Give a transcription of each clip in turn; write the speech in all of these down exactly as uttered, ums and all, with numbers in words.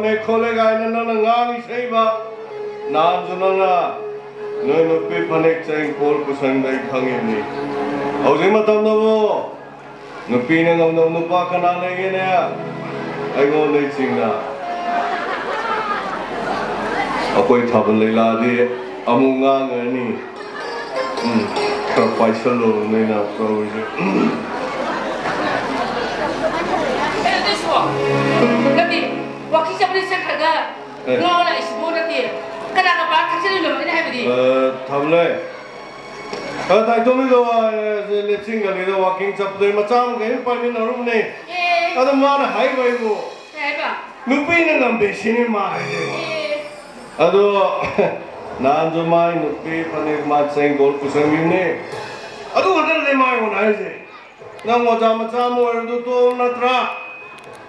ꯃꯦ ꯈꯣꯠꯂꯦ ꯀꯥꯏꯅ ꯅꯪꯅ ꯉꯥꯡꯉꯤ ꯁꯩꯕ꯫ ꯅꯍꯥꯟꯁꯨ ꯅꯪꯅ ꯅꯣꯏ ꯅꯨꯄꯤ ꯐꯅꯦꯛ ꯆꯦꯡ ꯀꯣꯜ ꯄꯨꯁꯟꯕ ꯑꯩ ꯈꯪꯉꯤꯕꯅꯤ꯫ ꯍꯧꯖꯤꯛ ꯃꯇꯝꯗꯕꯨ ꯅꯨꯄꯤꯅ ꯉꯝꯗꯕ ꯅꯨꯄꯥ ꯀꯅꯥ ꯂꯩꯒꯦꯅꯦ? ꯑꯩꯉꯣꯟꯗꯩ ꯆꯤꯡꯅ꯫ ꯑꯩꯈꯣꯏ ꯊꯥꯕꯜ ꯂꯩꯂꯥꯗꯤ ꯑꯃꯨꯛ ꯉꯥꯡꯉꯅꯤ꯫ ꯎꯝ, ꯈꯔ ꯄꯥꯏꯁꯜꯂꯨꯔꯕꯅꯤꯅ ꯇꯧꯔꯤꯁꯦ꯫ ꯎꯝ꯫ ꯀꯩꯅꯣ ꯇꯧꯏꯁꯤꯕꯣ? ꯅꯠꯇꯦ, ꯋꯥꯀꯤꯡ ꯆꯠꯄꯗꯤ ꯆꯠꯈ꯭ꯔꯒ ꯑꯦ꯫ ꯉꯥꯎ ꯂꯥꯛꯏꯁꯤꯕꯣ? ꯅꯠꯇꯦ, ꯀꯅꯥꯒ ꯄꯥꯔ ꯊꯛꯆꯜꯂꯤꯅꯣ ꯑꯩꯅ ꯍꯥꯏꯕꯗꯤ? ꯑ, ꯊꯝꯂꯦ꯫ ꯑ, ꯇꯥꯏꯇꯣꯝꯕꯤꯗꯣ, ꯑ, ꯁꯤ ꯂꯦꯞꯆꯤꯟꯒꯜꯂꯤꯗꯣ ꯋꯥꯀꯤꯡ ꯆꯠꯄꯗꯣ ꯃꯆꯥ ꯃꯈꯩ ꯄꯥꯏꯃꯤꯟꯅꯔꯨꯕꯅꯦ꯫ ꯑꯦ꯫ ꯑꯗꯣ ꯃꯥꯅ ꯍꯥꯏꯕ ꯑꯩꯕꯨ, ꯀꯩ ꯍꯥꯏꯕ? ꯅꯨꯄꯤꯅ ꯉꯝꯗꯦ ꯁꯤꯅꯤ ꯃꯥ ꯍꯥꯏꯁꯦ꯫ ꯑꯦ꯫ ꯑꯗꯣ ꯅꯍꯥꯟꯁꯨ ꯃꯥꯏ ꯅꯨꯄꯤ ꯐꯅꯦꯛ ꯃꯥ ꯆꯦꯡ ꯀꯣꯜ ꯄꯨꯁꯟꯈꯤꯕꯅꯦ꯫ ꯑꯗꯨ ꯈꯛꯇꯅꯦ ꯃꯥ ꯑꯩꯉꯣꯟꯗ ꯍꯥꯏꯔꯤꯁꯦ꯫ ꯅꯪ ꯑꯣꯖꯥ ꯃꯆꯥ ꯑꯃ ꯑꯣꯏꯔꯗꯨ ꯇꯣꯛꯑꯕ ꯅꯠꯇ꯭ꯔꯥ?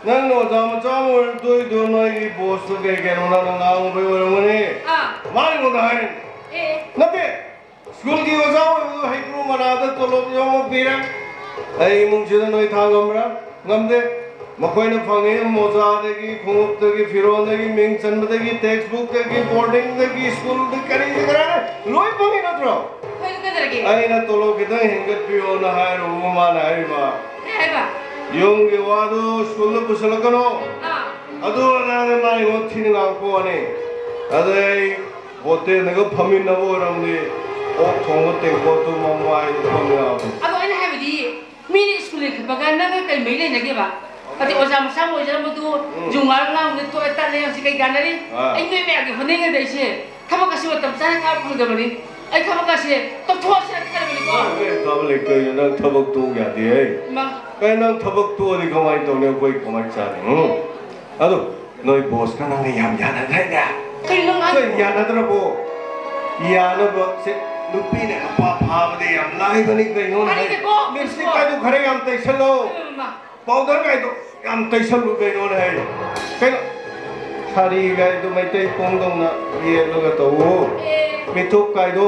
ꯅꯪꯅ ꯑꯣꯖꯥ ꯃꯆꯥ ꯑꯃ ꯑꯣꯏꯔꯗꯨ ꯇꯣꯛꯏꯗꯣ ꯅꯣꯏꯒꯤ ꯕꯣꯁꯇꯣ ꯀꯩ ꯀꯩꯅꯣ ꯅꯪꯅ ꯉꯥꯡꯉꯨꯕꯩ ꯑꯣꯏꯔꯝꯒꯅꯤ꯫ ꯑꯥ꯫ ꯃꯥ ꯑꯩꯉꯣꯟꯗ ꯍꯥꯏꯔꯤꯅꯦ꯫ ꯑꯦ꯫ ꯅꯠꯇꯦ꯫ ꯁ꯭ꯀꯨꯜꯒꯤ ꯑꯣꯖꯥ ꯑꯣꯏꯕꯗꯨ ꯍꯩꯀ꯭ꯔꯨ ꯃꯅꯥꯗ ꯇꯣꯂꯣꯞ ꯌꯥꯎꯅ ꯄꯤꯔꯦ꯫ ꯑꯩ ꯏꯃꯨꯡꯁꯤꯗ ꯅꯣꯏ ꯊꯥ ꯉꯝꯕ꯭ꯔꯥ? ꯉꯝꯗꯦ꯫ ꯃꯈꯣꯏꯅ ꯐꯪꯉꯤ ꯃꯣꯖꯥꯗꯒꯤ, ꯈꯣꯡꯎꯞꯇꯒꯤ, ꯐꯤꯔꯣꯜꯗꯒꯤ, ꯃꯤꯡ ꯆꯟꯕꯗꯒꯤ, ꯇꯦꯛꯁ ꯕꯨꯛꯇꯒꯤ, ꯕꯣꯔꯗꯤꯡꯗꯒꯤ, ꯁ꯭ꯀꯨꯜꯗ ꯀꯔꯤ ꯀꯔꯥ ꯂꯣꯏ ꯐꯪꯉꯤ ꯅꯠꯇ꯭ꯔꯣ? ꯍꯣꯏ, ꯀꯩꯗꯧꯔꯒꯦ? ꯑꯩꯅ ꯇꯣꯂꯣꯞ ꯈꯤꯇꯪ ꯍꯦꯟꯒꯠꯄꯤꯌꯣꯅ ꯍꯥꯏꯔꯨꯕ ꯃꯥꯅ ꯍꯥꯏꯔꯤꯕ꯫ ꯀꯩ ꯍꯥꯏꯕ? ꯌꯨꯝꯒꯤ ꯋꯥꯗꯨ ꯁ꯭ꯀꯨꯜꯗ ꯄꯨꯁꯜꯂꯛꯀꯅꯣ꯫ ꯑꯥ꯫ ꯑꯗꯨ ꯑꯗꯥꯅ ꯃꯥ ꯑꯩꯉꯣꯟꯗ ꯊꯤꯅ ꯉꯥꯡꯉꯛꯄ ꯋꯥꯅꯤ꯫ ꯑꯗꯩ ꯑꯩ ꯍꯣꯇꯦꯜꯗꯒ ꯐꯝꯃꯤꯟꯅꯕ ꯑꯣꯏꯔꯝꯗꯤ ꯑꯣꯛ ꯊꯣꯡꯕ ꯇꯦꯡꯀꯣꯠꯇꯨ ꯃꯃꯥꯏꯗ ꯐꯝ ꯌꯥꯕꯅꯤ꯫ ꯑꯗꯣ ꯑꯩꯅ ꯍꯥꯏꯕꯗꯤ ꯃꯤꯅ ꯁ꯭ꯀꯨꯜ ꯂꯤꯡꯈꯠꯄꯒ ꯅꯪꯒ ꯀꯩ ꯃꯔꯤ ꯂꯩꯅꯒꯦꯕ? ꯑꯗꯩ ꯑꯣꯖꯥ ꯃꯆꯥ ꯑꯃ ꯑꯣꯏꯖꯔꯝꯕꯗꯨ ꯎꯝ꯫ ꯖꯨ ꯉꯥꯔ ꯉꯥꯡꯕꯗ ꯇꯣꯛꯑꯦ ꯇꯠꯂꯦ ꯍꯧꯖꯤꯛ ꯀꯩ ꯀꯥꯟꯅꯔꯤ? ꯑꯥ꯫ ꯑꯩ ꯅꯣꯏ ꯃꯌꯥꯝꯒꯤ ꯍꯣꯠꯅꯔꯤꯉꯩꯗ ꯑꯩꯁꯦ ꯊꯕꯛ ꯑꯁꯤ ꯃꯇꯝ ꯆꯥꯅ ꯀꯥꯕ ꯐꯪꯗꯕꯅꯤ꯫ ꯑꯩ ꯊꯕꯛ ꯑꯁꯦ ꯇꯣꯛꯊꯣꯛꯑꯁꯤꯔ ꯈꯜꯂꯕꯅꯤꯀꯣ꯫ ꯅꯣꯏ ꯊꯕꯛ ꯂꯩꯇꯧꯔꯤꯅꯦ, ꯅꯪ ꯊꯕꯛ ꯇꯣꯛ ꯌꯥꯗꯦ ꯍꯦ꯫ ꯏꯃꯥ꯫ ꯀꯩ ꯅꯪ ꯊꯕꯛ ꯇꯣꯛꯑꯗꯤ ꯀꯃꯥꯏꯅ ꯇꯧꯅꯤ? ꯑꯩꯈꯣꯏ ꯀꯃꯥꯏꯅ ꯆꯥꯅꯤ? ꯎꯝ? ꯑꯗꯣ ꯅꯣꯏ ꯕꯣꯁꯀ ꯅꯪꯒ ꯌꯥꯝ ꯌꯥꯅꯗ꯭ꯔꯦꯅꯦ꯫ ꯀꯩꯅꯣ ꯅꯪ ꯍꯥꯏꯁꯤꯕꯣ? ꯀꯩ ꯌꯥꯅꯗ꯭ꯔꯕꯣ? ꯌꯥꯅꯕꯁꯦ ꯅꯨꯄꯤꯅ ꯅꯨꯄꯥ ꯐꯥꯕꯗꯤ ꯌꯥꯝ ꯂꯥꯏꯕꯅꯤ ꯀꯩꯅꯣꯅꯦ꯫ ꯇꯥꯅꯤꯡꯗꯦꯀꯣ, ꯂꯤꯞꯁꯇꯤꯛ ꯀꯥꯏꯗꯨ ꯈꯔ ꯌꯥꯝ ꯇꯩꯁꯜꯂꯣ꯫ ꯏꯃꯥ꯫ ꯄꯥꯎꯗꯔ ꯀꯥꯏꯗꯣ ꯌꯥꯝ ꯇꯩꯁꯜꯂꯨ ꯀꯩꯅꯣꯅꯦ ꯍꯥꯏ꯫ ꯀꯩꯅꯣ? ꯁꯥꯔꯤ ꯀꯥꯏꯗꯣ ꯃꯩꯇꯩ ꯄꯣꯡꯗꯧꯅ ꯌꯦꯡꯂꯒ ꯇꯧꯋꯣ꯫ ꯑꯦ꯫ ꯃꯤꯊꯨꯞ ꯀꯥꯏꯗꯣ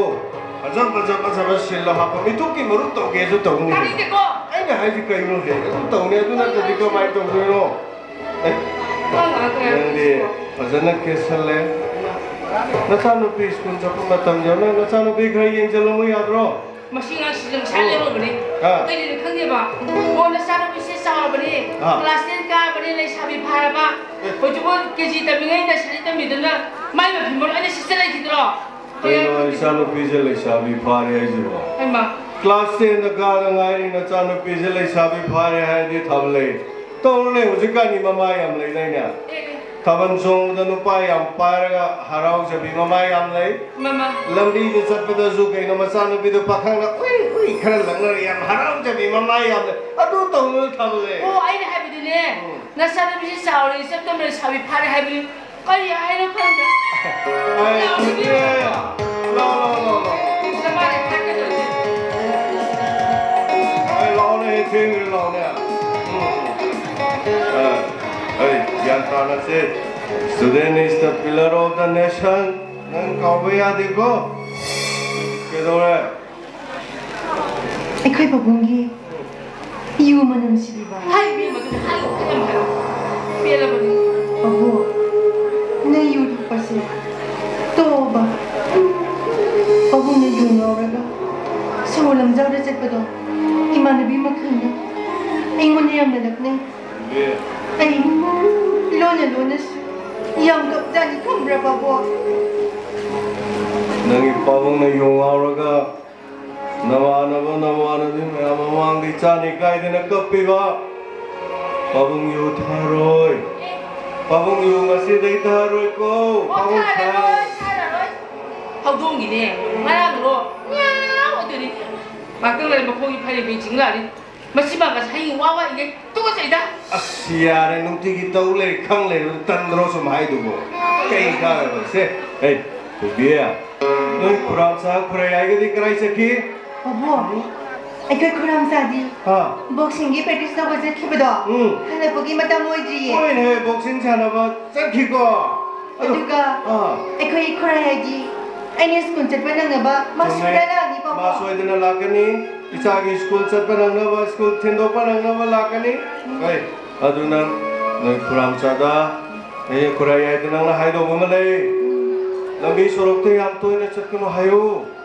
ꯐꯖ ꯐꯖ ꯐꯖꯕ ꯁꯤꯜꯂ ꯍꯥꯞꯄ꯫ ꯃꯤꯊꯨꯞꯀꯤ ꯃꯔꯨꯞ ꯇꯧꯒꯦꯁꯨ ꯇꯧꯅꯤ꯫ ꯇꯥꯅꯤꯡꯗꯦꯀꯣ꯫ ꯑꯩꯅ ꯍꯥꯏꯁꯤ ꯀꯩꯅꯣ ꯍꯦ? ꯑꯗꯨ ꯇꯧꯅꯤ, ꯑꯗꯨ ꯅꯠꯇ꯭ꯔꯗꯤ ꯀꯃꯥꯏꯅ ꯇꯧꯗꯣꯏꯅꯣ? ꯑꯦ, ꯅꯪꯗꯤ ꯐꯖꯅ ꯀꯦꯁꯜꯂꯦ꯫ ꯅꯆꯥꯅꯨꯄꯤ ꯁ꯭ꯀꯨꯜ ꯆꯠꯄ ꯃꯇꯝ ꯌꯧꯔꯦ꯫ ꯅꯪ ꯅꯆꯥꯅꯨꯄꯤ ꯈꯔ ꯌꯦꯡꯁꯤꯜꯂꯝꯃꯨ ꯌꯥꯗ꯭ꯔꯣ? ꯃꯁꯤ ꯑꯉꯥꯡꯁꯤꯁꯨ ꯉꯁꯥꯏ ꯂꯩꯍꯧꯕꯅꯤ꯫ ꯑꯥ꯫ ꯑꯩꯅꯗꯤ ꯈꯪꯗꯦꯕ꯫ ꯑꯣ, ꯅꯆꯥꯅꯨꯄꯤꯁꯦ ꯆꯥꯎꯔꯕꯅꯤ꯫ ꯑꯥ꯫ ꯀ꯭ꯂꯥꯁ ꯇꯦꯟ ꯀꯥꯔꯕꯅꯤ, ꯂꯩꯁꯥꯕꯤ ꯐꯥꯔꯕ꯫ ꯑꯦ꯫ ꯍꯧꯖꯤꯛꯐꯥꯎ ꯀꯦ ꯖꯤ ꯇꯝꯃꯤꯉꯩ ꯅꯁꯔꯤ ꯇꯝꯃꯤꯗꯨꯅ ꯃꯥꯏ ꯃꯐꯤ ꯃꯔꯣꯟ ꯑꯩꯅ ꯁꯤꯠꯆ ꯂꯩꯈꯤꯗ꯭ꯔꯣ? ꯀꯩꯅꯣ, ꯏꯆꯥꯅꯨꯄꯤꯁꯦ ꯂꯩꯁꯥꯕꯤ ꯐꯥꯔꯦ ꯍꯥꯏꯁꯤꯕꯣ? ꯍꯩꯃꯥ꯫ ꯀ꯭ꯂꯥꯁ ꯇꯦꯟꯗ ꯀꯥꯗ ꯉꯥꯏꯔꯤ, ꯅꯆꯥꯅꯨꯄꯤꯁꯦ ꯂꯩꯁꯥꯕꯤ ꯐꯥꯔꯦ ꯍꯥꯏꯔꯗꯤ ꯊꯥꯕ ꯂꯩ꯫ ꯇꯧꯔꯨꯅꯦ, ꯍꯧꯖꯤꯛꯀꯥꯟꯗꯤ ꯃꯃꯥ ꯌꯥꯝ ꯂꯩꯗꯥꯏꯅꯦ? ꯑꯦ, ꯑꯦ꯫ ꯊꯥꯕꯜ ꯆꯣꯡꯕꯗ ꯅꯨꯄꯥ ꯌꯥꯝ ꯄꯥꯏꯔꯒ ꯍꯔꯥꯎꯖꯕꯤ ꯃꯃꯥ ꯌꯥꯝ ꯂꯩ꯫ ꯃꯃꯥ꯫ ꯂꯝꯕꯤꯗ ꯆꯠꯄꯗꯁꯨ ꯀꯩꯅꯣ, ꯃꯆꯥꯅꯨꯄꯤꯗꯣ ꯄꯥꯈꯪꯅ ꯎꯏ ꯎꯏ ꯈꯔ ꯂꯛꯅꯔ ꯌꯥꯝ ꯍꯔꯥꯎꯖꯕꯤ ꯃꯃꯥ ꯌꯥꯝ ꯂꯩ꯫ ꯑꯗꯨ ꯇꯧꯅꯨ ꯊꯥꯕ ꯂꯩ꯫ ꯑꯣ, ꯑꯩꯅ ꯍꯥꯏꯕꯗꯤꯅꯦ, ꯎꯝ꯫ ꯅꯆꯥꯅꯨꯄꯤꯁꯦ ꯆꯥꯎꯔꯦ, ꯏꯆꯝ ꯆꯝꯅ ꯂꯩꯁꯥꯕꯤ ꯐꯥꯔꯦ ꯍꯥꯏꯕꯅꯤ꯫ ꯀꯔꯤ ꯍꯥꯏꯅꯣ ꯈꯪꯗꯦ꯫ ꯑꯩ ꯂꯥꯎꯔꯤꯗꯨ ꯈꯪꯗꯦ꯫ ꯌꯦꯡꯉꯣ꯫ ꯂꯥꯎ, ꯂꯥꯎ, ꯂꯥꯎ, ꯂꯥꯎ꯫ ꯅꯃꯥꯅ ꯊꯥꯛꯀꯗꯧꯔꯤꯁꯦ꯫ ꯑꯩ ꯂꯥꯎꯅꯦ, ꯊꯦꯡꯈ꯭ꯔꯦ, ꯂꯥꯎꯅꯦ꯫ ꯎꯝ꯫ ꯑ, ꯑꯩ ꯒ꯭ꯌꯥꯟ ꯇꯥꯅꯁꯦ꯫ Student is the pillar of the nation꯫ ꯅꯪ ꯀꯥꯎꯕ ꯌꯥꯗꯦꯀꯣ꯫ ꯀꯩꯗꯧꯔꯦ? ꯑꯩꯈꯣꯏ ꯄꯥꯕꯨꯡꯒꯤ ꯌꯨ ꯃꯅꯝ ꯁꯤꯕꯤꯕ꯫ ꯍꯥꯏ, ꯏꯕꯦꯝꯃ, ꯑꯗꯨꯗꯤ ꯍꯥꯏꯌꯨ, ꯍꯥꯏꯌꯨ, ꯍꯥꯏꯌꯨ꯫ ꯄꯦꯜꯂꯕꯅꯤ꯫ ꯄꯥꯕꯨꯡ, ꯅꯪ ꯌꯨ ꯊꯛꯄꯁꯦ ꯇꯣꯛꯑꯣꯕ꯫ ꯄꯥꯕꯨꯡꯅ ꯌꯨ ꯉꯥꯎꯔꯒ ꯁꯣꯔ ꯂꯝꯖꯥꯎꯗ ꯆꯠꯄꯗꯣ ꯏꯃꯥꯟꯅꯕꯤ ꯃꯈꯩꯅ ꯑꯩꯉꯣꯟꯗ ꯌꯥꯝꯅ ꯂꯛꯅꯩ꯫ ꯑꯩ ꯂꯣꯟꯅ ꯂꯣꯟꯅꯁꯨ ꯌꯥꯝ ꯀꯞꯆꯥꯅꯤ, ꯈꯪꯕ꯭ꯔꯥ, ꯄꯥꯕꯨꯡ? ꯅꯪꯒꯤ ꯄꯥꯕꯨꯡꯅ ꯌꯨ ꯉꯥꯎꯔꯒ ꯅꯃꯥꯟꯅꯕ, ꯅꯃꯥꯟꯅꯕꯤ ꯃꯌꯥꯝ ꯃꯃꯥꯡꯗ ꯏꯆꯥꯅꯤ ꯀꯥꯏꯗꯅ ꯀꯞꯄꯤꯕ꯫ ꯄꯥꯕꯨꯡ ꯌꯨ ꯊꯥꯔꯣꯏ꯫ ꯄꯥꯕꯨꯡ ꯌꯨ ꯉꯁꯤꯗꯩ ꯊꯥꯔꯣꯏꯀꯣ꯫ ꯑꯣ, ꯄꯥꯕꯨꯡ ꯊꯥꯔꯣꯏ, ꯊꯥꯔꯣꯏ꯫ ꯊꯥꯔꯣꯏ꯫ ꯍꯧꯗꯣꯡꯒꯤꯅꯦ, ꯉꯔꯥꯡꯗꯣ ꯉꯥꯎ ꯑꯗꯨꯅꯤ꯫ ꯉꯥꯛꯇꯪ ꯂꯩꯔ ꯃꯈꯣꯡꯒꯤ ꯐꯥꯏꯔꯦꯟ ꯆꯤꯡ ꯂꯥꯛꯑꯅꯤ꯫ ꯃꯁꯤ ꯃꯥ ꯉꯁꯥꯏ ꯋꯥ ꯋꯥ ꯏꯉꯩ ꯇꯨꯀꯠꯆꯩꯗ꯫ ꯑꯁ, ꯌꯥꯔꯦ, ꯅꯨꯡꯇꯤꯒꯤ ꯇꯧ ꯂꯩꯔꯦ, ꯈꯪ ꯂꯩꯔꯦ, ꯇꯟꯗ꯭ꯔꯣ ꯁꯨꯝ ꯍꯥꯏꯗꯨꯕꯨ? ꯀꯩ ꯀꯥꯟꯅꯕ? ꯁꯦ, ꯑꯩ, ꯊꯣꯏꯕꯤ, ꯅꯣꯏ ꯈꯨꯔꯥꯝꯆꯥ ꯈꯨꯔꯥꯏ ꯍꯥꯏꯒꯗꯤ ꯀꯗꯥꯏ ꯆꯠꯈꯤ? ꯄꯥꯕꯨꯡ, ꯑꯩꯈꯣꯏ ꯈꯨꯔꯥꯝꯆꯥꯗꯤ ꯍꯥ? ꯕꯣꯛꯁꯤꯡꯒꯤ ꯄ꯭ꯔꯦꯛꯇꯤꯁ ꯇꯧꯕ ꯆꯠꯈꯤꯕꯗꯣ ꯍꯨꯝ꯫ ꯍꯜꯂꯛꯄꯒꯤ ꯃꯇꯝ ꯑꯣꯏꯗ꯭ꯔꯤꯌꯦ꯫ ꯍꯣꯏꯅꯦ, ꯕꯣꯛꯁꯤꯡ ꯁꯥꯟꯅꯕ ꯆꯠꯈꯤꯀꯣ꯫ ꯑꯗꯨ, ꯑꯗꯨꯒ ꯑꯥ꯫ ꯑꯩꯈꯣꯏ ꯈꯨꯔꯥꯏ ꯍꯥꯏꯗꯤ ꯑꯩꯅ ꯁ꯭ꯀꯨꯜ ꯆꯠꯄ ꯅꯪꯅꯕ ꯃꯥ ꯆꯨꯝꯃꯦ꯫ ꯁꯣꯏꯗꯅ ꯂꯥꯛꯑꯅꯤ, ꯄꯥꯕꯨꯡ꯫ ꯃꯥ ꯁꯣꯏꯗꯅ ꯂꯥꯛꯀꯅꯤ꯫ ꯏꯆꯥꯒꯤ ꯁ꯭ꯀꯨꯜ ꯆꯠꯄ ꯅꯪꯅꯕ, ꯁ꯭ꯀꯨꯜ ꯊꯤꯟꯗꯣꯛꯄ ꯅꯪꯅꯕ ꯂꯥꯛꯀꯅꯤ꯫ ꯎꯝ꯫ ꯍꯣꯏ, ꯑꯗꯨ ꯅꯪ ꯅꯣꯏ ꯈꯨꯔꯥꯝꯆꯥꯗ, ꯑꯦ, ꯈꯨꯔꯥꯏ ꯌꯥꯏꯗ ꯅꯪꯅ ꯍꯥꯏꯗꯧꯕ ꯑꯃ ꯂꯩ꯫ ꯂꯝꯕꯤ ꯁꯣꯔꯣꯛꯇ ꯌꯥꯝ ꯇꯣꯏꯅ ꯆꯠꯀꯅꯨ ꯍꯥꯏꯌꯨ꯫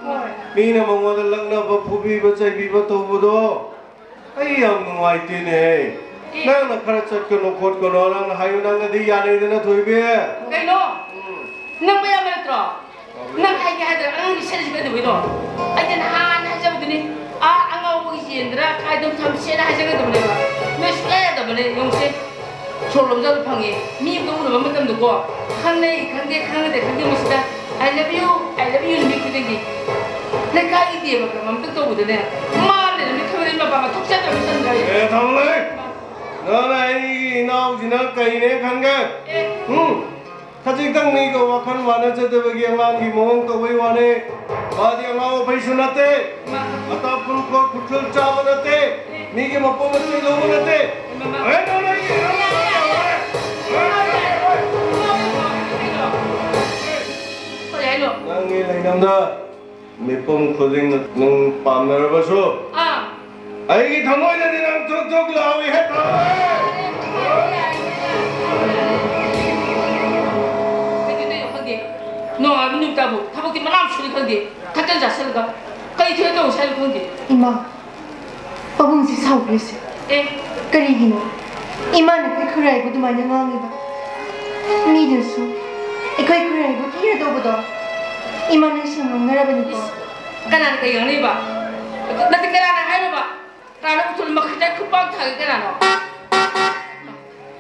ꯍꯣꯏ꯫ ꯃꯤꯅ ꯃꯉꯣꯟꯗ ꯂꯛꯅꯕ, ꯐꯨꯕꯤꯕ, ꯆꯩꯕꯤꯕ ꯇꯧꯕꯗꯣ ꯑꯩ ꯌꯥꯝ ꯅꯨꯡꯉꯥꯏꯇꯦꯅꯦ꯫ ꯑꯦ꯫ ꯅꯪꯅ ꯈꯔ ꯆꯠꯀꯅꯨ ꯈꯣꯠꯀꯅꯨ ꯅꯪꯅ ꯍꯥꯏꯌꯨ, ꯅꯪꯅꯗꯤ ꯌꯥꯅꯩꯗꯅ, ꯊꯣꯏꯕꯤ꯫ ꯀꯩꯅꯣ? ꯎꯝ꯫ ꯅꯪ ꯃꯌꯥꯝꯕ ꯅꯠꯇ꯭ꯔꯣ? ꯅꯪ ꯍꯥꯏꯒꯦ ꯍꯥꯏꯗ꯭ꯔꯥ ꯑꯉꯥꯡꯒꯤ ꯁꯦꯠꯂꯤꯁꯤ ꯀꯩꯗꯧꯕꯩꯅꯣ? ꯑꯩꯗꯤ ꯅꯍꯥꯟ ꯍꯥꯏꯖꯕꯗꯨꯅꯤ꯫ ꯑꯥ, ꯑꯉꯥꯎꯕꯒꯤ ꯌꯦꯟꯗ꯭ꯔꯥ ꯀꯥꯏꯗꯝ ꯊꯝꯁꯦꯅ ꯍꯥꯏꯖꯒꯗꯕꯅꯦꯕ꯫ ꯅꯣꯏ ꯁꯨꯡꯌꯥ ꯌꯥꯗꯕꯅꯦ, ꯌꯦꯡꯉꯨꯁꯦ꯫ ꯁꯣꯔ ꯂꯣꯝꯖꯕ ꯐꯪꯉꯦ꯫ ꯃꯤ ꯑꯃꯒ ꯎꯅꯕ ꯃꯇꯝꯗꯀꯣ, ꯈꯪꯅꯩ ꯈꯪꯗꯦ, ꯈꯪꯅꯗꯦ ꯈꯪꯗꯦ, ꯃꯁꯤꯗ "I love you, I love you" ꯅꯨꯃꯤꯠ ꯈꯨꯗꯤꯡꯒꯤ꯫ ꯂꯩꯀꯥꯏꯒꯤ ꯗꯦꯕ ꯀꯔꯝ ꯑꯝꯇ ꯇꯧꯕꯗꯅꯦ, ꯃꯥꯅ ꯅꯨꯃꯤꯠ ꯈꯪꯗꯦ ꯃꯄꯥꯟ ꯊꯣꯛꯆꯗꯕ ꯃꯇꯝꯗ ꯑꯦ, ꯊꯝꯃꯨꯂꯦ! ꯅꯪꯅ ꯑꯩꯒꯤ ꯏꯅꯥꯎꯁꯤꯅ ꯀꯩꯅꯦ ꯈꯟꯒꯦ? ꯑꯦ꯫ ꯎꯝ? ꯈꯖꯤꯛꯇꯪ ꯃꯤꯒ ꯋꯥꯈꯜ ꯃꯥꯟꯅꯖꯗꯕꯒꯤ ꯑꯉꯥꯡꯒꯤ ꯃꯑꯣꯡ ꯇꯧꯕꯩ ꯋꯥꯅꯦ꯫ ꯃꯥꯗꯤ ꯑꯉꯥꯎ ꯑꯐꯩꯁꯨ ꯅꯠꯇꯦ꯫ ꯃꯥ ꯑꯇꯥ ꯐꯨꯔꯨꯞ ꯈꯨꯔꯈꯨꯜ ꯆꯥꯕ ꯅꯠꯇꯦ꯫ ꯃꯤꯒꯤ ꯃꯄꯣ ꯃꯆꯩ ꯂꯧꯕ ꯅꯠꯇꯦ꯫ ꯃꯃꯥ꯫ ꯑꯦ, ꯅꯪ, ꯅꯪ, ꯀꯔꯤ ꯍꯥꯏꯅꯣ? ꯅꯪꯒꯤ ꯂꯩꯅꯝꯗ ꯃꯤꯄꯨꯝ ꯈꯨꯗꯤꯡꯅ ꯅꯪ ꯄꯥꯝꯅꯔꯕꯁꯨ, ꯑꯥ꯫ ꯑꯩꯒꯤ ꯊꯃꯣꯏꯗꯗꯤ ꯅꯪ ꯊꯨꯛ ꯊꯨꯛ ꯂꯥꯎꯏ ꯍꯦ ꯊꯥꯎꯋꯦ꯫ ꯀꯩꯗꯧꯗꯣꯏꯅꯣ ꯈꯪꯗꯦ꯫ ꯅꯣꯡꯉꯥꯟꯕ ꯅꯨꯃꯤꯠ ꯇꯥꯕꯨ ꯊꯕꯛꯇꯤ ꯃꯅꯥ ꯁꯨꯅꯤ ꯈꯪꯗꯦ꯫ ꯊꯛꯆꯜ ꯆꯥꯁꯜꯂꯒ ꯀꯩ ꯊꯣꯛꯑꯦ ꯇꯧꯁꯦ ꯍꯥꯏꯅꯣ ꯈꯪꯗꯦ꯫ ꯏꯃꯥ, ꯄꯥꯕꯨꯡꯁꯦ ꯁꯥꯎꯈ꯭ꯔꯤꯁꯦ꯫ ꯑꯦ꯫ ꯀꯔꯤꯒꯤꯅꯣ? ꯏꯃꯥꯅ ꯑꯩꯈꯣꯏ ꯈꯨꯔꯥꯏꯕꯨ ꯑꯗꯨꯃꯥꯏꯅ ꯉꯥꯡꯉꯤꯕ? ꯃꯤꯗꯨꯁꯨ ꯑꯩꯈꯣꯏ ꯈꯨꯔꯥꯏꯕꯨ ꯊꯤꯔ ꯇꯧꯕꯗꯣ ꯏꯃꯥꯅ ꯁꯦꯝ ꯉꯥꯡꯅꯔꯕꯅꯤꯀꯣ꯫ ꯏꯁ, ꯀꯅꯥꯅ ꯀꯩ ꯉꯥꯡꯅꯩꯕ? ꯅꯠꯇꯦ, ꯀꯅꯥꯅ ꯍꯥꯏꯔꯕ? ꯀꯅꯥꯅꯣ ꯎꯊꯨꯜ ꯃꯈꯥꯗ ꯈꯨꯄꯥꯛ ꯊꯥꯒꯦ ꯀꯅꯥꯅꯣ?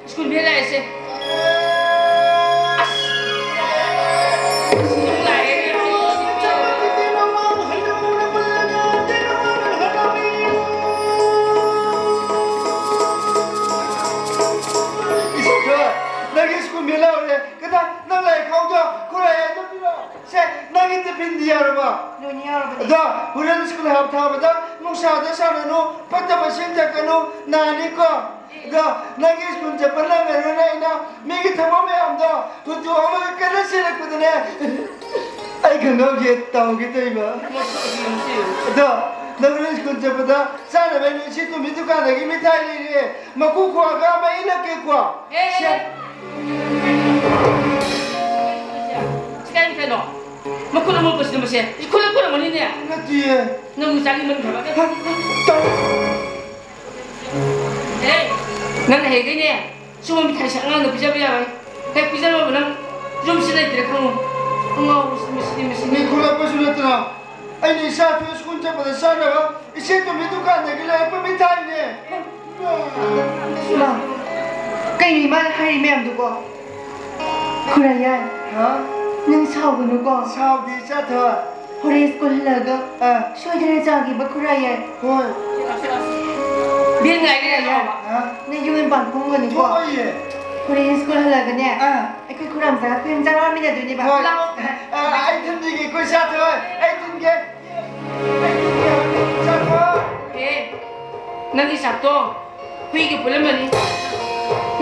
ꯁ꯭ꯀꯨꯜ ꯕꯦꯜ ꯂꯥꯛꯑꯦꯁꯦ꯫ ꯑꯁ! ꯑꯁ, ꯌꯨꯝ ꯂꯥꯛꯑꯦꯅꯦ꯫ ꯏꯁ, ꯅꯪꯒꯤ ꯁ꯭ꯀꯨꯜ ꯕꯦꯜ ꯂꯥꯛꯑꯦ꯫ ꯀꯅꯥ? ꯅꯪ ꯂꯥꯏꯔꯤꯛ ꯈꯥꯎꯗꯣ ꯈꯨꯔꯥꯏ ꯑꯗꯨꯝ ꯄꯤꯔꯛꯑꯣ꯫ ꯁꯦ, ꯅꯪꯒꯤ ꯇꯤꯐꯤꯟꯗꯤ ꯌꯥꯔꯕ? ꯂꯣꯏꯅ ꯌꯥꯔꯕꯅꯦ꯫ ꯑꯗꯣ ꯍꯣꯔꯦꯟ ꯁ꯭ꯀꯨꯜ ꯍꯥꯞꯊꯥꯕꯗ ꯅꯨꯡꯁꯥꯗ ꯁꯥꯟꯅꯅꯨ, ꯐꯠꯇꯕ ꯏꯁꯤꯡ ꯊꯛꯀꯅꯨ, ꯅꯥꯅꯤꯀꯣ꯫ ꯑꯗꯣ ꯅꯪꯒꯤ ꯁ꯭ꯀꯨꯜ ꯆꯠꯄ ꯅꯪꯉꯔꯣꯏꯅ ꯑꯩꯅ ꯃꯤꯒꯤ ꯊꯕꯛ ꯃꯌꯥꯝꯗꯣ ꯍꯨꯟꯗꯣꯛꯑꯝꯃꯒ ꯀꯟꯅ ꯆꯦꯜꯂꯛꯄꯗꯅꯦ, ꯑꯩ ꯈꯪꯍꯧꯗꯦ ꯇꯧꯒꯦ ꯇꯧꯔꯤꯕ꯫ ꯑꯗꯣ ꯅꯪ ꯍꯣꯔꯦꯟ ꯁ꯭ꯀꯨꯜ ꯆꯠꯄꯗ ꯆꯥꯅꯕ ꯍꯥꯏꯅ ꯏꯆꯦ ꯇꯣꯝꯕꯤ ꯗꯨꯀꯥꯟꯗꯒꯤ ꯃꯤꯊꯥꯏ ꯂꯩꯔꯦ꯫ ꯃꯀꯨ ꯈꯣꯛꯑꯒ ꯑꯃ ꯏꯜꯂꯛꯀꯦꯀꯣ꯫ ꯑꯦ, ꯁꯦ꯫ ꯁꯤ ꯀꯥꯏ ꯃꯤꯊꯥꯏꯅꯣ? ꯃꯈꯨꯠ ꯑꯃꯣꯠꯄꯁꯤꯅ ꯃꯁꯦ꯫ ꯁꯤ ꯈꯨꯠꯂ ꯄꯨꯔꯝꯃꯅꯤꯅꯦ꯫ ꯅꯠꯇꯤꯌꯦ꯫ ꯅꯪ ꯆꯥꯛ ꯏꯃꯟꯈ꯭ꯔꯕ? ꯇꯧ꯫ ꯑꯦ, ꯅꯪꯅ ꯍꯩꯒꯩꯅꯦ꯫ ꯁꯨꯝꯕ ꯃꯤꯊꯥꯏꯁꯦ ꯑꯉꯥꯡꯗ ꯄꯤꯖꯕ ꯌꯥꯔꯣꯏ꯫ ꯍꯦꯛ ꯄꯤꯖꯔꯕ ꯅꯪ ꯌꯨꯝꯁꯤ ꯂꯩꯇ꯭ꯔꯦ ꯈꯪꯉꯨ꯫ ꯑꯉꯥꯎꯕꯁꯤꯗꯤ ꯃꯁꯤꯗꯤ, ꯃꯁꯤꯗꯤ꯫ ꯃꯤ ꯈꯨꯂꯛꯄꯁꯨ ꯅꯠꯇꯅ ꯑꯩꯅ ꯏꯆꯥ ꯊꯣꯛꯑꯦ ꯁ꯭ꯀꯨꯜ ꯆꯠꯄꯗ ꯆꯥꯅꯕ ꯏꯆꯦ ꯇꯣꯝꯕꯤ ꯗꯨꯀꯥꯟꯗꯒꯤ ꯂꯩꯔꯛꯄ ꯃꯤꯊꯥꯏꯅꯦ꯫ ꯏꯃꯥ, ꯀꯩꯅꯣ ꯏꯃꯥꯅ ꯍꯥꯏꯔꯤ ꯃꯌꯥꯝꯗꯨꯕꯣ? ꯈꯨꯔꯥꯏꯌꯥꯏ, ꯍꯥ? ꯅꯪ ꯁꯥꯎꯒꯅꯨꯀꯣ꯫ ꯁꯥꯎꯗꯦ ꯏꯆꯥ ꯊꯣꯏ꯫ ꯍꯣꯔꯦꯟ ꯁ꯭ꯀꯨꯜ ꯍꯜꯂꯛꯑꯒ ꯑꯥ꯫ ꯁꯣꯏꯗꯅ ꯆꯥꯒꯦꯕ ꯈꯨꯔꯥꯏꯌꯥꯏ꯫ ꯍꯣꯏ꯫ ꯕꯦꯟ ꯉꯥꯏꯔꯦ ꯈꯨꯔꯥꯏꯌꯥꯏ, ꯂꯥꯛꯑꯣꯕ꯫ ꯍꯥ? ꯅꯪ ꯌꯨꯝ ꯃꯄꯥꯟ ꯊꯣꯛꯑꯝꯒꯅꯨꯀꯣ꯫ ꯊꯣꯛꯑꯣꯏꯌꯦ꯫ ꯍꯣꯔꯦꯟ ꯁ꯭ꯀꯨꯜ ꯍꯜꯂꯛꯑꯒꯅꯦ꯫ ꯑꯥ꯫ ꯑꯩꯈꯣꯏ ꯈꯨꯔꯥꯝꯆꯥꯒ ꯑꯩꯈꯣꯏ ꯑꯍꯨꯝ ꯆꯥꯛ ꯂꯥꯝꯃꯤꯟꯅꯗꯣꯏꯅꯦꯕ꯫ ꯍꯣꯏ꯫ ꯂꯥꯛꯑꯣ꯫ ꯑ, ꯑ, ꯑꯩ ꯊꯤꯟꯕꯤꯒꯦꯀꯣ, ꯏꯆꯥ ꯊꯣꯏ꯫ ꯑꯩ ꯊꯤꯟꯒꯦ꯫ ꯑꯩ ꯊꯤꯟꯒꯦ꯫ ꯏꯆꯥ ꯊꯣꯏ꯫ ꯑꯦ, ꯅꯪꯒꯤ ꯆꯥꯛꯇꯣ ꯍꯨꯏꯒ ꯄꯨꯜꯂꯝꯃꯅꯤ꯫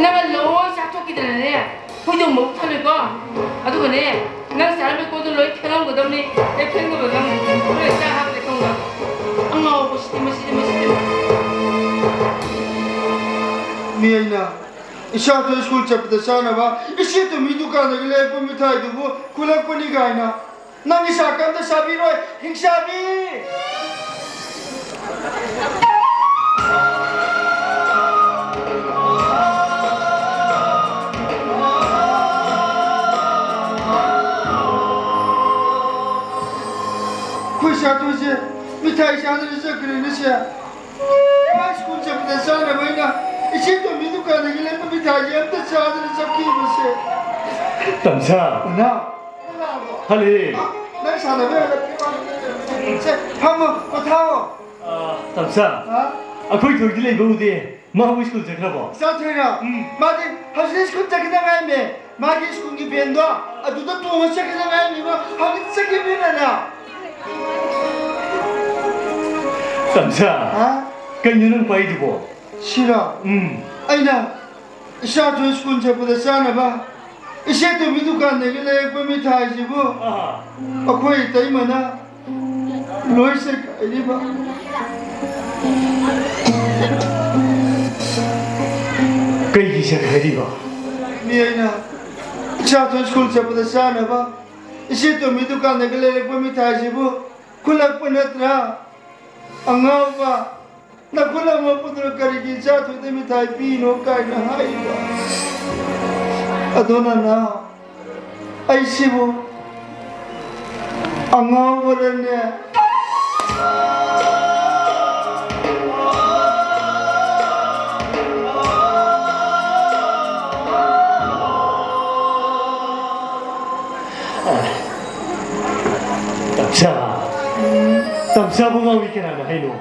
ꯅꯪꯅ ꯂꯣꯏ ꯆꯥꯊꯣꯛꯈꯤꯗꯅꯅꯦ, ꯍꯨꯏꯗꯣ ꯃꯕꯨꯛ ꯊꯜꯂꯣꯏꯀꯣ꯫ ꯑꯗꯨꯒꯅꯦ, ꯅꯪ ꯆꯥꯔꯝꯕ ꯀꯣꯟꯗꯣ ꯂꯣꯏ ꯐꯦꯡꯉꯝꯒꯗꯕꯅꯤ꯫ ꯑꯩ ꯐꯦꯡꯗꯕ ꯅꯪ ꯂꯣꯏ ꯆꯥ ꯍꯥꯞꯄꯦ ꯈꯪꯕ꯭ꯔꯥ? ꯑꯉꯥꯎꯕꯁꯤꯗꯤ, ꯃꯁꯤꯗꯤ, ꯃꯁꯤꯗꯤ꯫ ꯃꯤ ꯑꯩꯅ ꯏꯆꯥꯗꯣ ꯁ꯭ꯀꯨꯜ ꯆꯠꯄꯗ ꯆꯥꯅꯕ ꯏꯆꯦ ꯇꯣꯝꯕꯤ ꯗꯨꯀꯥꯟꯗꯒꯤ ꯂꯩꯔꯛꯄ ꯃꯤꯊꯥꯏꯗꯨꯕꯨ ꯈꯨꯂꯛꯄꯅꯤ ꯀꯥꯏꯅ꯫ ꯅꯪꯒꯤ ꯆꯥꯛ ꯑꯝꯇ ꯆꯥꯕꯤꯔꯣꯏ, ꯍꯤꯡꯆꯥꯕꯤ! ꯑꯩꯈꯣꯏ ꯁꯥꯇ꯭ꯔꯁꯦ ꯃꯤꯊꯥꯏ ꯆꯥꯗꯅ ꯆꯠꯈ꯭ꯔꯦꯅꯦ ꯁꯦ꯫ ꯃꯥ ꯁ꯭ꯀꯨꯜ ꯆꯠꯄꯗ ꯆꯥꯅꯕ ꯍꯥꯏꯅ ꯏꯆꯦ ꯇꯣꯝꯕꯤ ꯗꯨꯀꯥꯟꯗꯒꯤ ꯂꯩꯕ ꯃꯤꯊꯥꯏꯁꯦ ꯑꯝꯇ ꯆꯥꯗꯅ ꯆꯠꯈꯤꯕꯁꯦ꯫ ꯇꯝꯆꯥ꯫ ꯅꯅꯥꯎ꯫ ꯍꯜꯂꯛꯑꯦ꯫ ꯅꯪ ꯁꯥꯟꯅꯕ ꯍꯜꯂꯛꯇ꯭ꯔꯤ ꯃꯥꯜꯂꯦ꯫ ꯁꯦ, ꯐꯝꯃꯣ, ꯄꯣꯊꯥꯑꯣ꯫ ꯑ, ꯇꯝꯆꯥ꯫ ꯍꯥ? ꯑꯩꯈꯣꯏ ꯊꯣꯏꯗꯤ ꯂꯩꯕ ꯎꯗꯦ꯫ ꯃꯥꯕꯨ ꯁ꯭ꯀꯨꯜ ꯆꯠꯈ꯭ꯔꯕꯣ? ꯏꯆꯥ ꯊꯣꯏꯔꯣ? ꯎꯝ꯫ ꯃꯥꯗꯤ ꯍꯧꯖꯤꯛ ꯁ꯭ꯀꯨꯜ ꯆꯠꯈꯤꯗ ꯉꯥꯏꯔꯤꯃꯦ꯫ ꯃꯥꯒꯤ ꯁ꯭ꯀꯨꯜꯒꯤ ꯚꯦꯟꯗꯣ ꯑꯗꯨꯗ ꯇꯣꯡꯉ ꯆꯠꯈꯤꯗ ꯉꯥꯏꯔꯤꯃꯤꯕꯣ꯫ ꯍꯧꯖꯤꯛ ꯆꯠꯈꯤꯕꯅꯤꯅ꯫ ꯇꯝꯆꯥ, ꯍꯥ? ꯀꯩꯅꯣ ꯅꯪ ꯄꯥꯏꯗꯨꯕꯣ? ꯁꯤꯔꯣ? ꯎꯝ꯫ ꯑꯩꯅ ꯏꯆꯥ ꯊꯣꯏ ꯁ꯭ꯀꯨꯜ ꯆꯠꯄꯗ ꯆꯥꯅꯕ ꯏꯆꯦ ꯇꯣꯝꯕꯤ ꯗꯨꯀꯥꯟꯗꯒꯤ ꯂꯩꯔꯛꯄ ꯃꯤꯊꯥꯏꯁꯤꯕꯨ ꯑꯥ꯫ ꯑꯩꯈꯣꯏ ꯏꯇꯩꯃꯅ ꯂꯣꯏ ꯁꯦꯒꯥꯏꯔꯤꯕ꯫ ꯀꯩꯒꯤ ꯁꯦꯒꯥꯏꯔꯤꯕ? ꯃꯤ ꯑꯩꯅ ꯏꯆꯥꯊꯣꯏ ꯁ꯭ꯀꯨꯜ ꯆꯠꯄꯗ ꯆꯥꯅꯕ ꯏꯆꯦ ꯇꯣꯝꯕꯤ ꯗꯨꯀꯥꯟꯗꯒꯤ ꯂꯩꯔꯛꯄ ꯃꯤꯊꯥꯏꯁꯤꯕꯨ ꯈꯨꯜꯂꯛꯄ ꯅꯠꯇ꯭ꯔꯥ? ꯑꯉꯥꯎꯕ, ꯅꯈꯨꯠ ꯑꯃ ꯄꯨꯗꯨꯅ ꯀꯔꯤꯒꯤ ꯏꯆꯥꯊꯣꯏꯗ ꯃꯤꯊꯥꯏ ꯄꯤꯔꯤꯅꯣ ꯀꯥꯏꯅ ꯍꯥꯏꯔꯤꯕ? ꯑꯗꯣ ꯅꯅꯥꯎ, ꯑꯩꯁꯤꯕꯨ ꯑꯉꯥꯎꯕꯔꯅꯦ? ꯇꯝꯆꯥ, ꯇꯝꯆꯥꯕꯨ ꯉꯥꯎꯏ ꯀꯅꯥꯅ ꯍꯥꯏꯅꯣ?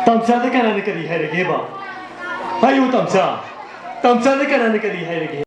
ꯇꯝꯆꯥꯗ ꯀꯅꯥꯅ ꯀꯔꯤ ꯍꯥꯏꯔꯒꯦꯕ? ꯍꯥꯏꯌꯨ ꯇꯝꯆꯥ, ꯇꯝꯆꯥꯗ ꯀꯅꯥꯅ ꯀꯔꯤ ꯍꯥꯏꯔꯒꯦ?